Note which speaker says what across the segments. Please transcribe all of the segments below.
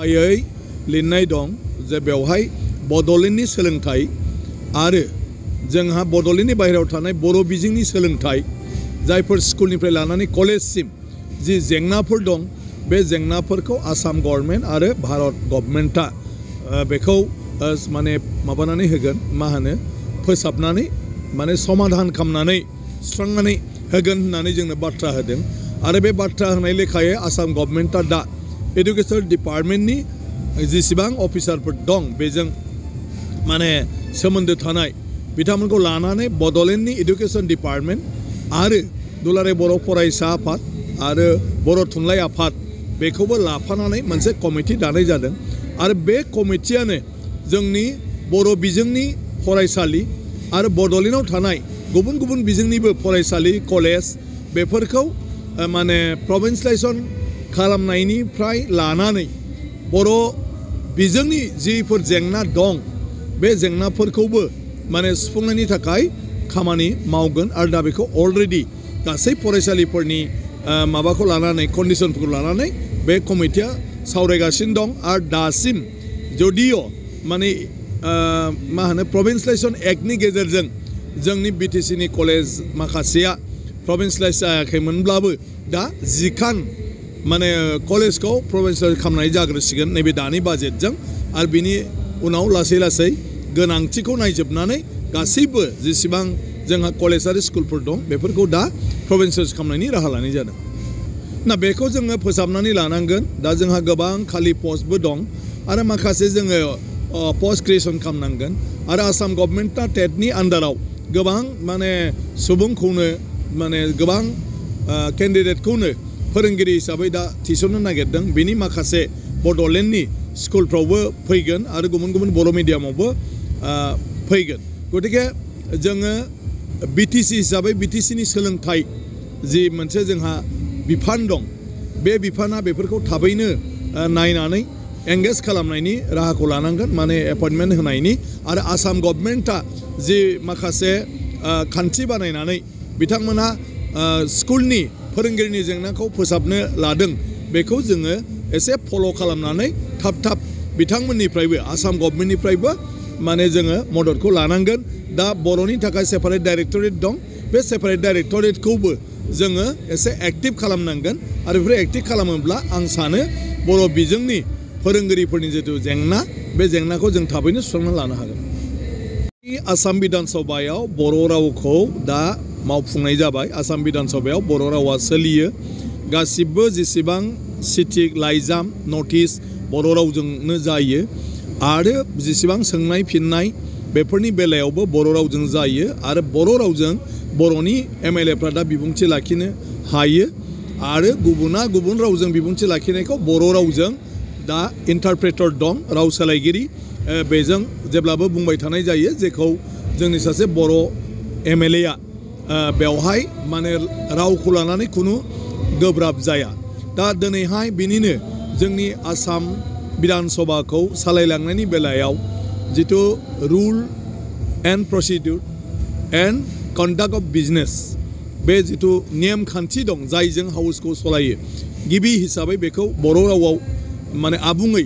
Speaker 1: रोखायै लिरनाय दं जे बेवहाय बड'लेण्डनि सोलोंथाइ आरो जोंहा बड'लेण्डनि बाहेरायाव थानाय बर' बिजोंनि सोलोंथाइ जायफोर स्कुलनिफ्राय लानानै कलेजसिम जि जेंनाफोर दं बे जेंनाफोरखौ आसाम गभर्नमेन्ट आरो भारत गभर्नमेन्टआ बेखौ माने माबानानै होगोन मा होनो फोसाबनानै माने समाधान खालामनानै सुस्रांनानै होगोन होननानै जोंनो बाथ्रा होदों आरो बे बाथ्रा होनाय लेखायै आसाम गभर्नमेन्टआ दा एडुकेशन डिपार्टमेन्टनि जेसेबां अफिसारफोर दं बेजों माने सोमोन्दो थानाय बिथांमोनखौ लानानै बड'लेण्डनि एडुकेशन डिपार्टमेन्ट आरो दुलाराय बर' फरायसा आफाद आरो बर' थुनलाइ आफाद बेखौबो लाफानानै मोनसे कमिटि दानाय जादों आरो बे कमिटियानो जोंनि बर' बिजोंनि फरायसालि आरो बड'लेण्डआव थानाय गुबुन गुबुन बिजोंनिबो फरायसालि कलेज बेफोरखौ माने प्रभिन्सियेलाइजेसन खालामनायनिफ्राय लानानै बर' बिजोंनि जिफोर जेंना दं बे जेंनाफोरखौबो माने सुफुंनायनि थाखाय खामानि मावगोन आरो दा बेखौ अलरेडि गासै फरायसालिफोरनि माबाखौ लानानै कन्डिशनफोरखौ लानानै बे कमिटिया सावरायगासिनो दं आरो दासिम जदिय' माने मा होनो प्रभिन्सियेलाइजेसन एक्टनि गेजेरजों जोंनि बिटिसिनि कलेज माखासेया प्रभिन्सियेलाइज जायाखैमोनब्लाबो दा 10 खान माने कलेजखौ प्रभिन्सियेलाइज खालामनाय जाग्रोसिगोन नैबे दानि बाजेटजों आरो बिनि उनाव लासै लासै गोनांथिखौ नायजोबनानै गासैबो जेसेबां जोंहा कलेज आरो स्कुलफोर दं बेफोरखौ दा प्रभिन्सियेलाइज खालामनायनि राहा लानाय जादों ना बेखौ जोङो फोसाबनानै लानांगोन दा जोंहा गोबां खालि पस्टबो दं आरो माखासे जोङो पस्ट क्रिएसन खालामनांगोन आरो आसाम गभर्नमेन्टआ टेटनि आन्डाराव गोबां माने सुबुंखौनो माने गोबां केन्डिडेटखौनो फोरोंगिरि हिसाबै दा थिसननो नागिरदों बिनि माखासे बड'लेण्डनि स्कुलफ्रावबो फैगोन आरो गुबुन गुबुन बर' मिडियामावबो फैगोन गतिके जोङो बिटिसि हिसाबै बिटिसिनि सोलोंथाइ जि मोनसे जोंहा बिफान दं बे बिफाना बेफोरखौ थाबैनो नायनानै एंगेज खालामनायनि राहाखौ लानांगोन माने एपइन्टमेन्ट होनायनि आरो आसाम गभर्नमेन्टआ जि माखासे खान्थि बानायनानै बिथांमोना स्कुलनि फोरोंगिरिनि जेंनाखौ फोसाबनो लादों बेखौ जोङो एसे फल' खालामनानै थाब थाब बिथांमोननिफ्रायबो आसाम गभर्नमेन्टनिफ्रायबो माने जोङो मददखौ लानांगोन दा बर'नि थाखाय सेपारेट डाइरेक्टरेट दं बे सेपारेट डाइरेक्टरेटखौबो जोङो एसे एक्टिभ खालामनांगोन आरो बेफोर एक्टिभ खालामोब्ला आं सानो बर' बिजोंनि फोरोंगिरिफोरनि जिथु जेंना बे जेंनाखौ जों थाबैनो सुस्रांना लानो हागोन आसाम बिधान सभायाव बर' रावखौ दा मावफुंनाय जाबाय आसाम बिधान सभायाव बर' रावा सोलियो गासिबो जेसेबां चिठि लाइजाम नटिस बर' रावजोंनो जायो आरो जेसेबां सोंनाय फिननाय बेफोरनि बेलायावबो बर' रावजों जायो आरो बर' रावजों बर'नि एमएलएफ्रा दा बिबुंथि लाखिनो हायो आरो गुबुना गुबुन रावजों बिबुंथि लाखिनायखौ बर' रावजों दा इन्टारप्रेटर दं राव सोलायगिरि बेजों जेब्लाबो बुंबाय थानाय जायो जेखौ जोंनि सासे बर' एमएलएआ बेवहाय माने रावखौ लानानै खुनु गोब्राब जाया दा दिनैहाय बिनिनो जोंनि आसाम बिधान सभाखौ सालायलांनायनि बेलायाव जिथु rule and procedure and conduct of business बे जिथु नेम खान्थि दं जायजों हाउसखौ सालायो गिबि हिसाबै बेखौ बर' रावाव माने आबुङै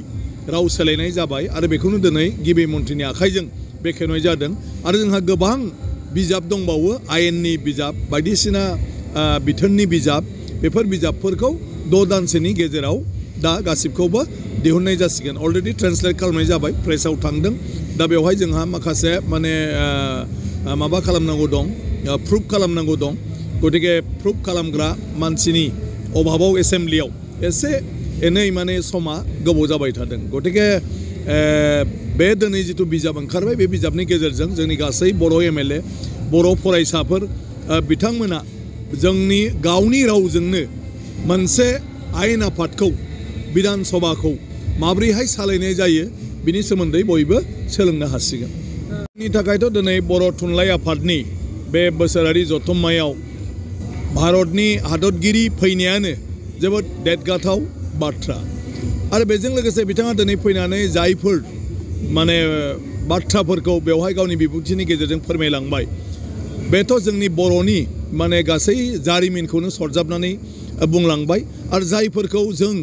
Speaker 1: राव सोलायनाय जाबाय आरो बेखौनो दिनै गिबि मन्थ्रिनि आखाइजों बेखेवनाय जादों आरो जोंहा गोबां बिजाब दंबावो आयेननि बिजाब बायदिसिना बिथोननि बिजाब बेफोर बिजाबफोरखौ 6 दानसोनि गेजेराव दा गासिबखौबो दिहुननाय जासिगोन अलरेडि ट्रेन्सलेट खालामनाय जाबाय प्रेसआव थांदों दा बेवहाय जोंहा माखासे माने माबा खालामनांगौ दं प्रुफ खालामनांगौ दं गतिके प्रुफ खालामग्रा मानसिनि अभाबाव एसेम्ब्लियाव एसे एनै माने समा गोबाव जाबाय थादों गतिके बे दिनै जिथु बिजाब ओंखारबाय बे बिजाबनि गेजेरजों जोंनि गासै बर' एमएलए बर' फरायसाफोर बिथांमोना जोंनि गावनि रावजोंनो मोनसे आयेन आफादखौ बिधान सभाखौ माब्रैहाय सालायनाय जायो बिनि सोमोन्दै बयबो सोलोंनो हासिगोन नि थाखायथ' दिनै बर' थुनलाइ आफादनि बे बोसोरारि जथुम्मायाव भारतनि हादरगिरि फैनायानो जोबोद देरगाथाव बाथ्रा आरो बेजों लोगोसे बिथाङा दिनै फैनानै जायफोर माने बाथ्राफोरखौ बेवहाय गावनि बिबुंथिनि गेजेरजों फोरमायलांबाय बेथ' जोंनि बर'नि माने गासै जारिमिनखौनो सरजाबनानै बुंलांबाय आरो जायफोरखौ जों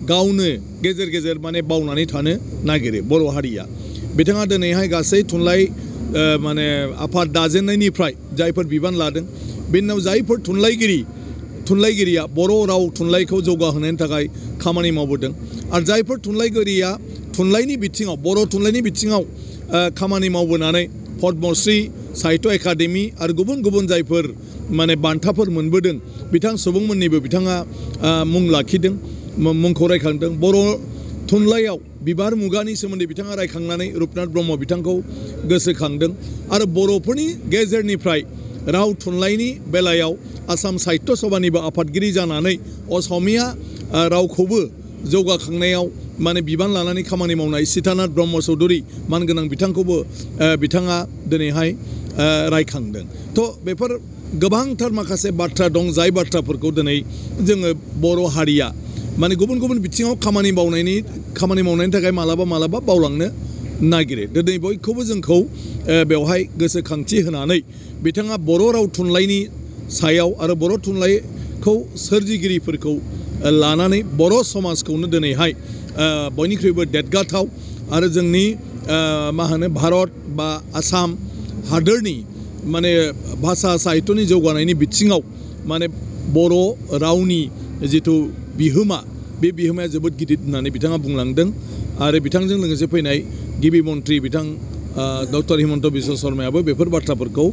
Speaker 1: गावनो गेजेर गेजेर माने बावनानै थानो नागिरो बर' हारिया बिथाङा दिनैहाय गासै थुनलाइ माने आफाद दाजेननायनिफ्राय जायफोर बिबान लादों बेनि उनाव जायफोर थुनलाइगिरिया बर' राव थुनलाइखौ जौगाहोनायनि थाखाय खामानि मावबोदों आरो जायफोर थुनलाइगिरिया थुनलाइनि बिथिङाव बर' थुनलाइनि बिथिङाव खामानि मावबोनानै पद्मश्री साहित्य एकाडेमि आरो गुबुन गुबुन जायफोर माने बान्थाफोर मोनबोदों बिथां सुबुंमोननिबो बिथाङा मुं लाखिदों मुंखौ रायखांदों बर' थुनलाइयाव बिबार मुगानि सोमोन्दै बिथाङा रायखांनानै रुपनाथ ब्रह्म बिथांखौ गोसोखांदों आरो बर'फोरनि गेजेरनिफ्राय राव थुनलाइनि बेलायाव आसाम साहित्य सभानिबो आफादगिरि जानानै असमिया रावखौबो जौगाखांनायाव माने बिबान लानानै खामानि मावनाय सीतानाथ ब्रह्म चौधुरी मानगोनां बिथांखौबो बिथाङा दिनैहाय रायखांदों थ' बेफोर गोबांथार माखासे बाथ्रा दं जाय बाथ्राफोरखौ दिनै जोङो बर' हारिया माने गुबुन गुबुन बिथिङाव खामानि मावनायनि थाखाय मालाबा बावलांनो नागिरो दिनै बयखौबो जोंखौ बेवहाय गोसोखांथि होनानै बिथाङा बर' राव थुनलाइनि सायाव आरो बर' थुनलाइखौ सोरजिगिरिफोरखौ लानानै बर' समाजखौनो दिनैहाय बयनिख्रुइबो देरगाथाव आरो जोंनि मा होनो भारत बा आसाम हादोरनि माने भाषा साहित्यनि जौगानायनि बिथिङाव माने बर' रावनि जिथु बिहोमा बे बिहोमाया जोबोद गिदिर होननानै बिथाङा बुंलांदों आरो बिथांजों लोगोसे फैनाय गिबि मन्थ्रि बिथां डक्टर हिमन्त बिश्व शर्मायाबो बेफोर बाथ्राफोरखौ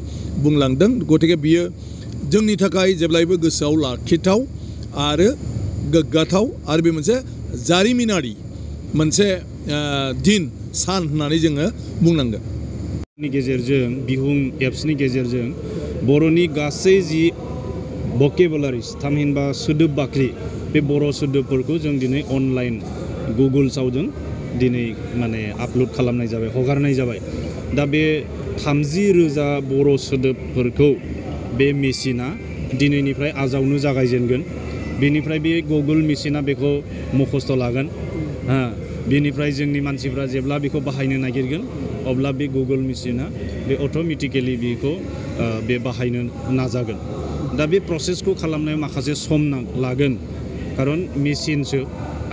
Speaker 1: बुंलांदों गतिके बियो जोंनि थाखाय जेब्लायबो गोसोआव लाखिथाव आरो गोग्गाथाव आरो बे मोनसे जारिमिनारि मोनसे दिन सान होननानै जोङो बुंनांगोन
Speaker 2: नि गेजेरजों बिहुं एप्सनि गेजेरजों बर'नि गासै जि भकेबुलारिस थामहिनबा सोदोब बाख्रि बे बर' सोदोबफोरखौ जों दिनै अनलाइन गुगोल्सआव जों दिनै माने आपल'ड खालामनाय जाबाय हगारनाय जाबाय दा बे 30,000 बर' सोदोबफोरखौ बे मेसिना दिनैनिफ्राय आजावनो जागायजेनगोन बेनिफ्राय बे गुगोल मेसिना बेखौ मखस्थ' लागोन बेनिफ्राय जोंनि मानसिफ्रा जेब्ला बेखौ बाहायनो नागिरगोन अब्ला बे गुगोल मेसिना बे अट'मेटिकेलि बेखौ बे बाहायनो नाजागोन दा बे प्रसेसखौ खालामनायाव माखासे सम लागोन खारन मेसिनसो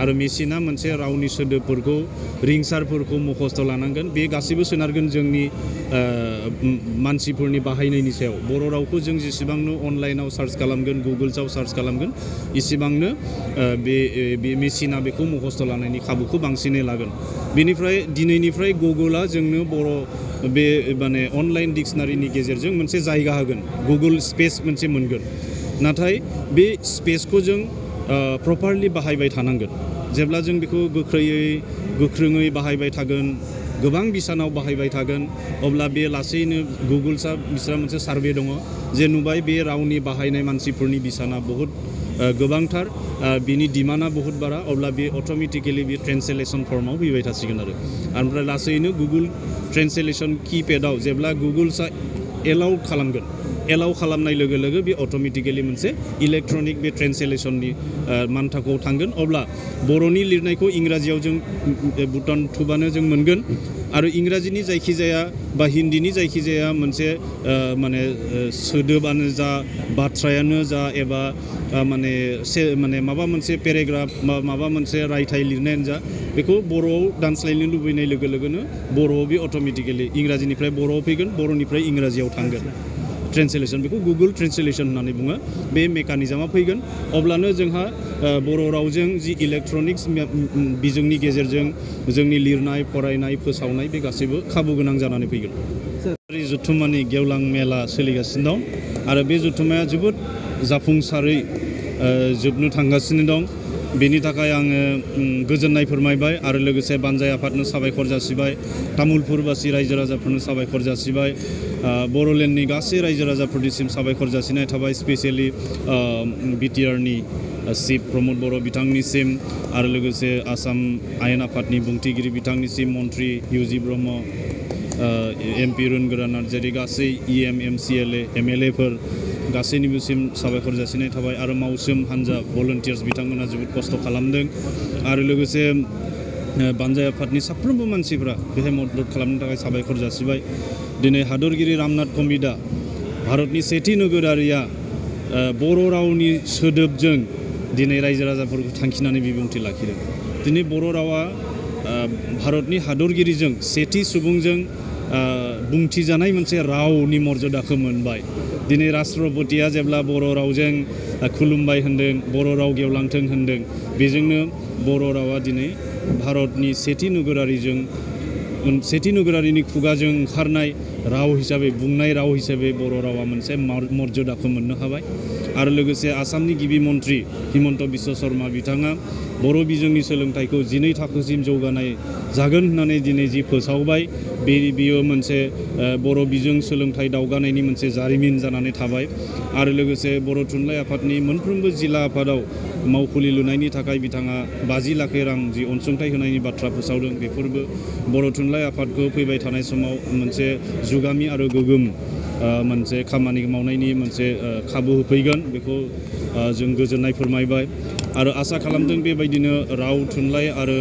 Speaker 2: आरो मेसिना मोनसे रावनि सोदोबफोरखौ रिंसारफोरखौ मखस्थ' लानांगोन बे गासैबो सोनारगोन जोंनि मानसिफोरनि बाहायनायनि सायाव बर' रावखौ जों जेसेबांनो अनलाइनाव सार्च खालामगोन गुगोल्सआव सार्च खालामगोन इसेबांनो बे मेसिना बेखौ मखस्थ' लानायनि खाबुखौ बांसिनै लागोन बेनिफ्राय दिनैनिफ्राय गुगोला जोंनो बर' बे माने अनलाइन डिक्सनारिनि गेजेरजों मोनसे जायगा होगोन गुगोल स्पेस मोनसे मोनगोन नाथाय बे स्पेसखौ जों प्रपारलि बाहायबाय थानांगोन जेब्ला जों बेखौ गोख्रोङै बाहायबाय थागोन गोबां बिसानाव बाहायबाय थागोन अब्ला बे लासैनो गुगोल्सआ बिस्रा मोनसे सार्भे दङ जे नुबाय बे रावनि बाहायनाय मानसिफोरनि बिसाना बहुत गोबांथार बिनि डिमान्डआ बहुत बारा अब्ला बे अट'मेटिकेलि बे ट्रेन्सलेसन फर्माव फैबाय थासिगोन आरो ओमफ्राय लासैनो गुगोल ट्रेन्सलेसन किपेडआव जेब्ला गुगोल्सआ एलाउ खालामगोन एलाउ खालामनाय लोगो लोगो बे अट'मेटिकेलि मोनसे इलेक्ट्रनिक बे ट्रेन्सलेसननि मान्थाखौ थांगोन अब्ला बर'नि लिरनायखौ इंराजियाव जों बुटान थुबानो जों मोनगोन आरो इंराजिनि जायखिजाया बा हिन्दीनि जायखिजाया मोनसे माने सोदोबानो जा बाथ्रायानो जा एबा माने माबा मोनसे पेराग्राफ माबा मोनसे रायथाइ लिरनायानो जा बेखौ बर'आव दानस्लायनो लुबैनाय लोगो लोगोनो बर'आव बे अट'मेटिकेलि इंराजिनिफ्राय बर'आव फैगोन बर'निफ्राय इंराजियाव थांगोन ट्रेन्सलेसन बेखौ गुगोल ट्रेन्सलेसन होननानै बुङो बे मेकानिजमा फैगोन अब्लानो जोंहा बर' रावजों जि इलेक्ट्रनिक्स बिजोंनि गेजेरजों जोंनि लिरनाय फरायनाय फोसावनाय बे गासैबो खाबु गोनां जानानै फैगोन जथुम्मानि गेवलां मेला सोलिगासिनो दं आरो बे जथुम्माया जोबोद जाफुंसारै जोबनो थांगासिनो दं बेनि थाखाय आङो गोजोननाय फोरमायबाय आरो लोगोसे बानजाय आफादनो साबायखर जासिबाय तामुलपुरबासि रायजो राजाफोरनो साबायखर जासिबाय बर'लेण्डनि गासै रायजो राजाफोरनिसिम साबायखर जासिनाय थाबाय स्पेसियेलि बिटिआरनि चिफ प्रमद बर' बिथांनिसिम आरो लोगोसे आसाम आयेन आफादनि बुंथिगिरि बिथांनिसिम मन्त्रि इउजि ब्रह्म एमपि रुनगोरा नार्जारि गासै इएम एमसिएलए एमएलएफोर गासैनिबोसिम साबायखर जासिनाय थाबाय आरो मावसोम हान्जा भलन्टियार्स बिथांमोना जोबोद खस्थ' खालामदों आरो लोगोसे बानजाय आफादनि साफ्रोमबो मानसिफ्रा बेहाय मदद खालामनो थाखाय साबायखर जासिबाय दिनै हादरगिरि रामनाथ कम्बिदा भारतनि सेथि नोगोरारिया बर' रावनि सोदोबजों दिनै रायजो राजाफोरखौ थांखिनानै बिबुंथि लाखिदों दिनै बर' रावा भारतनि हादरगिरिजों सेथि सुबुंजों बुंथिजानाय मोनसे रावनि मर्यादाखौ मोनबाय दिनै राष्ट्रपतिया जेब्ला बर' रावजों खुलुमबाय होनदों बर' राव गेवलांथों होनदों बेजोंनो बर' रावा दिनै भारतनि सेथि नोगोरारिनि खुगाजों ओंखारनाय राव हिसाबै बुंनाय राव हिसाबै बर' रावा मोनसे मर्यादाखौ मोननो हाबाय आरो लोगोसे आसामनि गिबि मन्त्रि हिमन्त बिश्व शर्मा बिथाङा बर' बिजोंनि सोलोंथाइखौ 12 थाखोसिम जौगानाय जागोन होननानै दिनै जि फोसावबाय बियो मोनसे बर' बिजों सोलोंथाइ दावगानायनि मोनसे जारिमिन जानानै थाबाय आरो लोगोसे बर' थुनलाइ आफादनि मोनफ्रोमबो जिल्ला आफादाव मावखुलि लुनायनि थाखाय बिथाङा 50 लाख रां जि अनसुंथाइ होनायनि बाथ्रा फोसावदों बेफोरबो बर' थुनलाइ आफादखौ फैबाय थानाय समाव मोनसे जुगामि आरो गोगोम मोनसे खामानि मावनायनि मोनसे खाबु होफैगोन बेखौ जों गोजोननाय फोरमायबाय आरो आसा खालामदों बेबायदिनो राव थुनलाइ आरो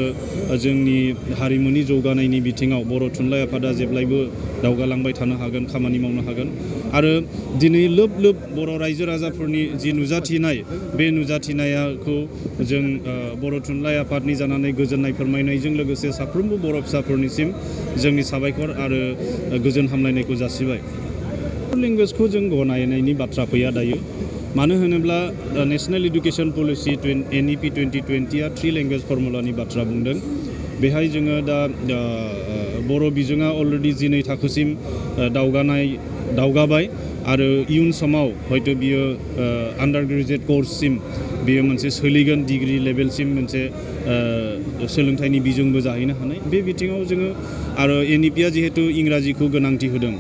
Speaker 2: जोंनि हारिमुनि जौगानायनि बिथिङाव बर' थुनलाइ आफादा जेब्लायबो दावगालांबाय थानो हागोन खामानि मावनो हागोन आरो दिनै लोब लोब बर' रायजो राजाफोरनि जि नुजाथिनाय बे नुजाथिनायखौ जों बर' थुनलाइ आफादनि जानानै गोजोननाय फोरमायनायजों लोगोसे साफ्रोमबो बर' फिसाफोरनिसिम जोंनि साबायखर आरो गोजोन हामलायनायखौ जासिबाय लेंगुवेजखौ जों गनायनायनि बाथ्रा फैया दायो मानो होनोब्ला national education policy NEP 2020 3 language फर्मुलानि बाथ्रा बुंदों बेहाय जोङो दा बर' बिजोङा अलरेडि 12 थाखोसिम दावगाबाय आरो इयुन समाव हयथ' बियो आन्डार ग्रेजुएट कर्ससिम बियो मोनसे सोलिगोन डिग्री लेभेलसिम मोनसे सोलोंथाइनि बिजोंबो जाहैनो हानाय बे बिथिङाव जोङो आरो NEPआ जिहेतु इंराजिखौ गोनांथि होदों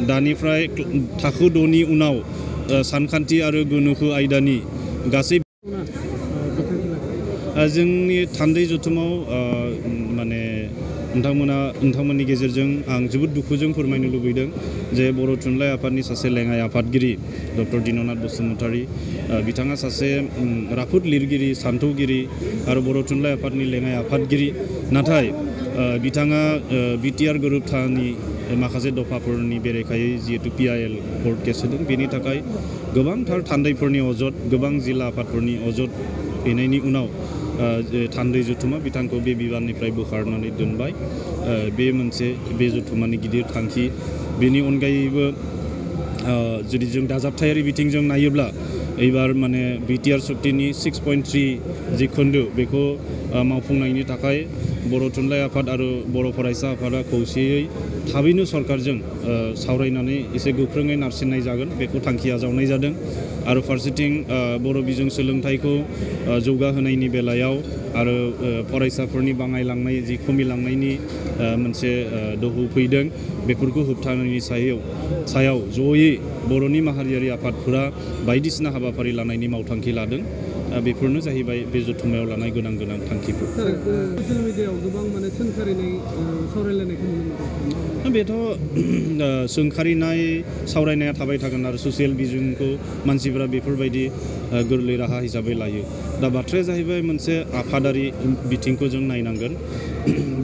Speaker 2: दानिफ्राय थाखो 6नि उनाव सानखान्थि आरो गोनोखो आयदानि गासै जोंनि थान्दै जथुमाव माने नोंथांमोननि गेजेरजों आं जोबोद दुखुजों फोरमायनो लुबैदों जे बर' थुनलाइ आफादनि सासे लेङाइ आफादगिरि डक्टर दिननाथ बसुमतारी बिथाङा सासे राफोद लिरगिरि सान्थौगिरि आरो बर' थुनलाइ आफादनि लेङाइ आफादगिरि नाथाय बिथाङा BTR गोरोबथानि माखासे दफाफोरनि बेरेखायै जिहेतु PIL कर्ट केस होदों बेनि थाखाय गोबांथार थान्दैफोरनि अजद गोबां जिल्ला आफादफोरनि अजद फैनायनि उनाव थान्दै जथुमा बिथांखौ बे बिबाननिफ्राय बोखारनानै दोनबाय बे जथुमानि गिदिर थांखि बेनि अनगायैबो जुदि जों दाजाबथायारि बिथिंजों नायोब्ला एबार माने BTR सुक्तिनि 6.3 जि खोन्दो बेखौ मावफुंनायनि थाखाय बर' थुनलाइ आफाद आरो बर' फरायसा आफादा खौसेयै थाबैनो सरकारजों सावरायनानै एसे गोख्रोङै नारसिननाय जागोन बेखौ थांखि आजावनाय जादों आरो फारसेथिं बर' बिजों सोलोंथाइखौ जौगाहोनायनि बेलायाव आरो फरायसाफोरनि बाङायलांनाय जि खमिलांनायनि मोनसे दोहौ फैदों बेफोरखौ होबथानायनि सायाव जयै बर'नि माहारियारि आफादफोरा बायदिसिना हाबाफारि लानायनि मावथांखि लादों बेफोरनो जाहैबाय बे जथुम्मायाव लानाय गोनां थांखिफोर
Speaker 3: ससियेल मिडियायाव गोबां माने सोंखारिनाय सावरायलायनायखौ नुनो मोनदों
Speaker 2: बेथ' सोंखारिनाय सावरायनाया थाबाय थागोन आरो ससियेल बिजोंखौ मानसिफोरा बेफोरबायदि गोरलै राहा हिसाबै लायो दा बाथ्राया जाहैबाय मोनसे आफादारि बिथिंखौ जों नायनांगोन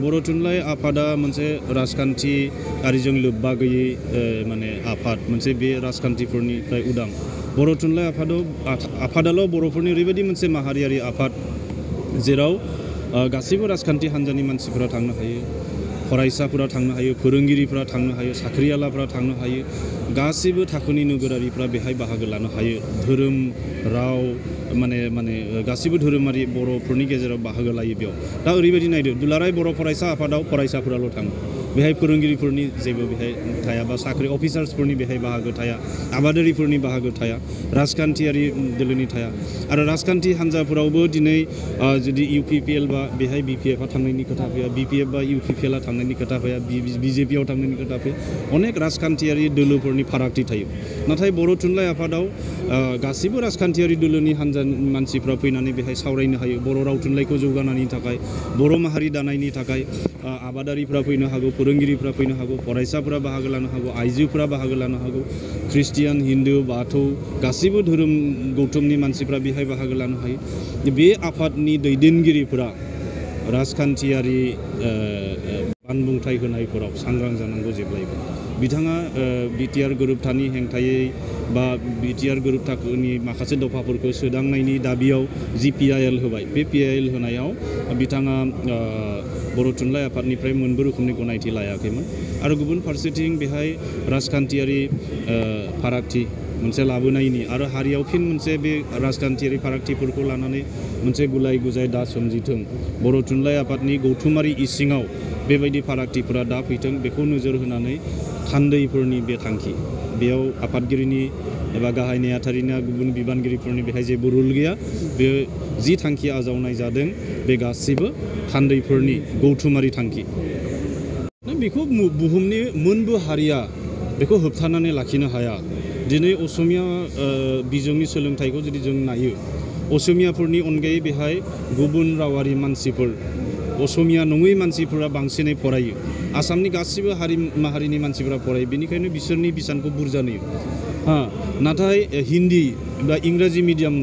Speaker 2: बर' थुनलाइ आफादा मोनसे राजखान्थियारिजों लोब्बा गैयै माने आफाद मोनसे बे राजखान्थिफोरनिफ्राय उदां बर' थुनलाइ आफादाल' बर'फोरनि ओरैबायदि मोनसे माहारियारि आफाद जेराव गासैबो राजखान्थि हान्जानि मानसिफोरा थांनो हायो फरायसाफोरा थांनो हायो फोरोंगिरिफोरा थांनो हायो साख्रिआवलाफोरा थांनो हायो गासैबो थाखोनि नोगोरारिफ्रा बेहाय बाहागो लानो हायो धोरोम राव माने गासैबो धोरोमारि बर'फोरनि गेजेराव बाहागो लायो बेयाव दा ओरैबायदि नायदो दुलाराय बर' फरायसा आफादाव फरायसाफोराल' थाङो बेहाय फोरोंगिरिफोरनि जेबो बेहाय थाया बा साख्रि अफिसार्सफोरनि बेहाय बाहागो थाया आबादारिफोरनि बाहागो थाया राजखान्थियारि दोलोनि थाया आरो राजखान्थि हान्जाफोरावबो दिनै जुदि UPPL बा बेहाय BPF आ थांनायनि खोथा फैया BPF बा UPPL आ थांनायनि खोथा फैया BJP आव थांनायनि खोथा फैया अनेक राजखान्थियारि दोलोफोरनि फारागथि थायो नाथाय बर' थुनलाइ आफादाव गासैबो राजखान्थियारि दोलोनि हान्जानि मानसिफ्रा फैनानै बेहाय सावरायनो हायो बर' राव थुनलाइखौ जौगानायनि थाखाय बर' माहारि दानायनि थाखाय आबादारिफ्रा फैनो हागौ फोरोंगिरिफ्रा फैनो हागौ फरायसाफोरा बाहागो लानो हागौ आइजोफोरा बाहागो लानो हागौ ख्रिस्टियान हिन्दु बाथौ गासैबो धोरोम गौथुमनि मानसिफ्रा बेहाय बाहागो लानो हायो बे आफादनि दैदेनगिरिफोरा राजखान्थियारि बानबुंथाय होनायफोराव सांग्रां जानांगौ जेब्लायबो बिथाङा बिटिआर गोरोबथानि हेंथायै बा बिटिआर गोरोबथानि माखासे दफाफोरखौ सोदांनायनि दाबियाव जि PIL होबाय बे PIL होनायाव बिथाङा बर' थुनलाइ आफादनिफ्राय मोनबो रोखोमनि गनायथि लायाखैमोन आरो गुबुन फारसेथिं बेहाय राजखान्थियारि फारागथि मोनसे लाबोनायनि आरो हारियाव फिन मोनसे बे राजखान्थियारि फारागथिफोरखौ लानानै मोनसे गुलाय गुजाय दा सोमजिथों बर' थुनलाइ आफादनि गौथुमारि इसिङाव बेबायदि फारागथिफोरा दा फैथों बेखौ नोजोर होनानै थान्दैफोरनि बे थांखि बेयाव आफादगिरिनि एबा गाहाय नेहाथारिनि गुबुन बिबानगिरिफोरनि बेहाय जेबो रुल गैया बे जि थांखि आजावनाय जादों बे गासिबो थान्दैफोरनि गौथुमारि थांखि बेखौ बुहुमनि मोनबो हारिया बेखौ होबथानानै लाखिनो हाया दिनै असमिया बिजोंनि सोलोंथाइखौ जुदि जों नायो असमियाफोरनि अनगायै बेहाय गुबुन रावारि मानसिफोर असमिया नङै मानसिफोरा बांसिनै फरायो आसामनि गासिबो हारि माहारिनि मानसिफोरा फरायो बेनिखायनो बिसोरनि बिसानखौ बुरजा नुयो नाथाय हिन्दी बा इंराजि मिडियाम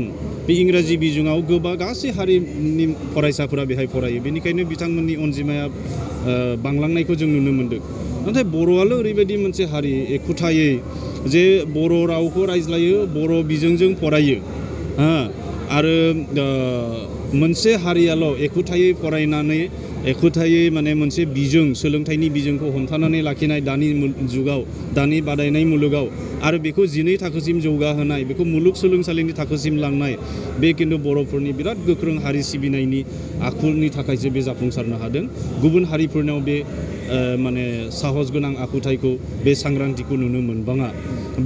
Speaker 2: बे इंराजि बिजोङाव गासै हारिनि फरायसाफोरा बेहाय फरायो बेनिखायनो बिथांमोननि अनजिमाया बांलांनायखौ जों नुनो मोन्दों नाथाय बर'आल' ओरैबायदि मोनसे हारि एखुथायै जे बर' रावखौ रायज्लायो बर' बिजोंजों फरायो आरो मोनसे हारियाल' एखुथायै फरायनानै एखुथायै माने मोनसे बिजों सोलोंथाइनि बिजोंखौ हमथानानै लाखिनाय दानि जुगाव दानि बादायनाय मुलुगाव आरो बेखौ 12 थाखोसिम जौगाहोनाय बेखौ मुलुगसोलोंसालिनि थाखोसिम लांनाय बे खिन्थु बर'फोरनि बिराद गोख्रों हारि सिबिनायनि आखुनि थाखायसो बे जाफुंसारनो हादों गुबुन हारिफोरनाव बे माने साहस गोनां आखुथायखौ बे सांग्रांथिखौ नुनो मोनबाङा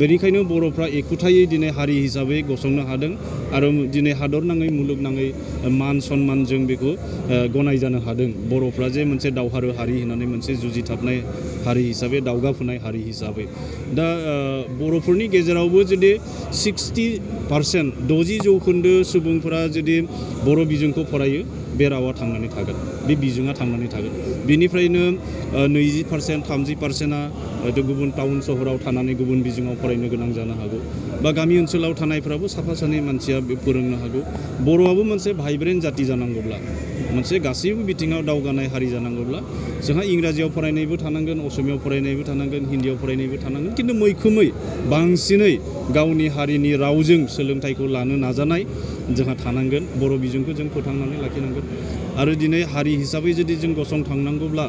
Speaker 2: बेनिखायनो बर'फ्रा एखुथायै दिनै हारि हिसाबै गसंनो हादों आरो दिनै हादरनाङै मुलुगनाङै मान सन्मानजों बेखौ गनायजानो हादों बर'फ्रा जे मोनसे दावहारु हारि होननानै मोनसे जुजिथाबनाय हारि हिसाबै दावगाफुनाय हारि हिसाबै दा बर'फोरनि गेजेरावबो जुदि 60% 60% सुबुंफोरा जुदि बर' बिजोंखौ फरायो बे रावा थांनानै थागोन बे बिजोङा थांनानै थागोन बेनिफ्रायनो 20% 30%आ हयथ' गुबुन टाउन सहराव थानानै गुबुन बिजोङाव फरायनो गोनां जानो हागौ बा गामि ओनसोलाव थानायफ्राबो साफा सानै मानसिया फोरोंनो हागौ बर'आबो मोनसे भाइब्रेन्ट जाति जानांगौब्ला मोनसे गासैबो बिथिङाव दावगानाय हारि जानांगौब्ला जोंहा इंराजियाव फरायनायबो थानांगोन असमियाव फरायनायबो थानांगोन हिन्दीयाव फरायनायबो थानांगोन खिन्थु मैखोमै बांसिनै गावनि हारिनि रावजों सोलोंथाइखौ लानो नाजानाय जोंहा थानांगोन बर' बिजोंखौ जों फोथांनानै लाखिनांगोन आरो दिनै हारि हिसाबै जुदि जों गसंथांनांगौब्ला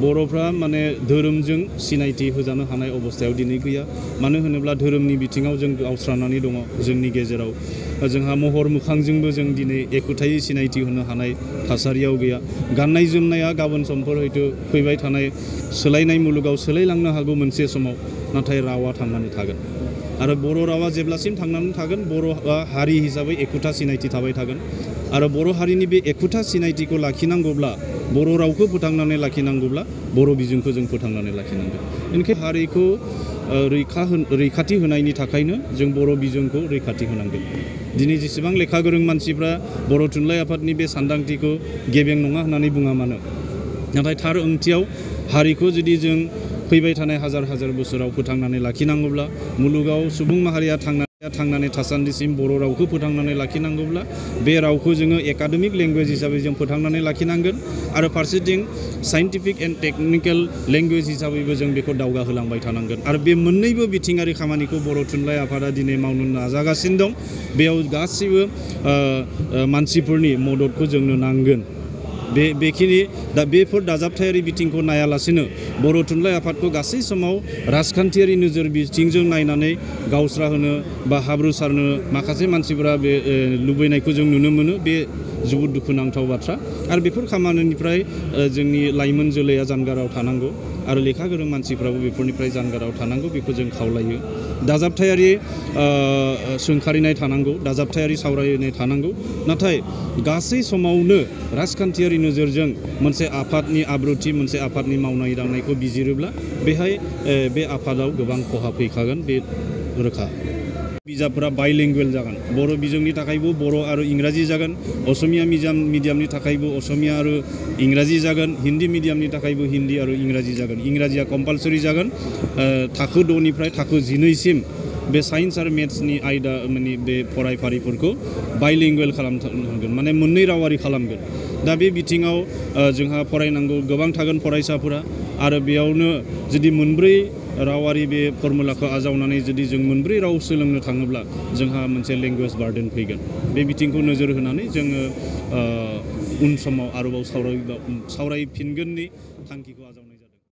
Speaker 2: बर'फ्रा माने धोरोमजों सिनायथि होजानो हानाय अबस्थायाव दिनै गैया मानो होनोब्ला धोरोमनि बिथिङाव जों गावस्रानानै दङ जोंनि गेजेराव जोंहा महर मोखांजोंबो जों दिनै एखुथायै सिनायथि होनो हानाय थासारियाव गैया गाननाय जोमनाया गाबोन समफोर हयथ' फैबाय थानाय सोलायनाय मुलुगाव सोलायलांनो हागौ मोनसे समाव नाथाय रावा थांनानै थागोन आरो बर' रावा जेब्लासिम थांनानै थागोन बर'आ हारि हिसाबै एखुथा सिनायथि थाबाय थागोन आरो बर' हारिनि बे एखुथा सिनायथिखौ लाखिनांगौब्ला बर' रावखौ फोथांनानै लाखिनांगौब्ला बर' बिजोंखौ जों फोथांनानै लाखिनांगोन बेनिखायनो हारिखौ रैखाथि होनायनि थाखायनो जों बर' बिजोंखौ रैखाथि होनांगोन दिनै जेसेबां लेखा गोरों मानसिफ्रा बर' थुनलाइ आफादनि बे सानदांथिखौ गेबें नङा होननानै बुङा मानो नाथाय थार ओंथियाव हारिखौ जुदि जों फैबाय थानाय हाजार हाजार बोसोराव फोथांनानै लाखिनांगौब्ला मुलुगाव सुबुं माहारिया थांनानै थासान्दिसिम बर' रावखौ फोथांनानै लाखिनांगौब्ला बे रावखौ जोङो एकाडेमिक लेंगुवेज हिसाबै जों फोथांनानै लाखिनांगोन आरो फारसेथिं साइन्टिफिक एन्ड टेकनिकेल लेंगुवेज हिसाबैबो जों बेखौ दावगाहोलांबाय थानांगोन आरो बे मोननैबो बिथिङारि खामानिखौ बर' थुनलाइ आफादा दिनै मावनो नाजागासिनो दं बेयाव गासैबो मानसिफोरनि मददखौ जोंनो नांगोन बेखिनि दा बेफोर दाजाबथायारि बिथिंखौ नायालासिनो बर' थुनलाइ आफादखौ गासै समाव राजखान्थियारि नोजोर बिथिंजों नायनानै गावस्रा होनो बा हाब्रु सारनो माखासे मानसिफोरा बे लुबैनायखौ जों नुनो मोनो बे जोबोद दुखुनांथाव बाथ्रा आरो बेफोर खामानिनिफ्राय जोंनि लाइमोन जोलैया जानगाराव थानांगौ आरो लेखा गोरों मानसिफ्राबो बेफोरनिफ्राय जानगाराव थानांगौ बेखौ जों खावलायो दाजाबथायारि सोंखारिनाय थानांगौ दाजाबथायारि सावरायनाय थानांगौ नाथाय गासै समावनो राजखान्थियारि नोजोरजों मोनसे आफादनि आब्रुथि मोनसे आफादनि मावनाय दांनायखौ बिजिरोब्ला बेहाय बे आफादाव गोबां खहा फैखागोन बे रोखा बिजाबफोरा बाइलिंगुवेल जागोन बर' बिजोंनि थाखायबो बर' आरो इंराजि जागोन असमिया मिडियामनि थाखायबो असमिया आरो इंराजि जागोन हिन्दी मिडियामनि थाखायबो हिन्दी आरो इंराजि जागोन इंराजिया कम्पालसरि जागोन थाखो 2 निफ्राय थाखो 12 सिम बे साइन्स आरो मेथ्सनि आयदा माने बे फरायफारिफोरखौ बाइलिंगुवेल खालामगोन माने मोननै रावारि खालामगोन दा बे बिथिङाव जोंहा फरायनांगौ गोबां थागोन फरायसाफोरा आरो बेयावनो जुदि मोनब्रै रावारि बे फर्मुलाखौ आजावनानै जुदि जों मोनब्रै राव सोलोंनो थाङोब्ला जोंहा मोनसे लेंगुवेज बार्डेन फैगोन बे बिथिंखौ नोजोर होनानै जोङो उन समाव आरोबाव सावरायफिनगोननि थांखिखौ आजावनाय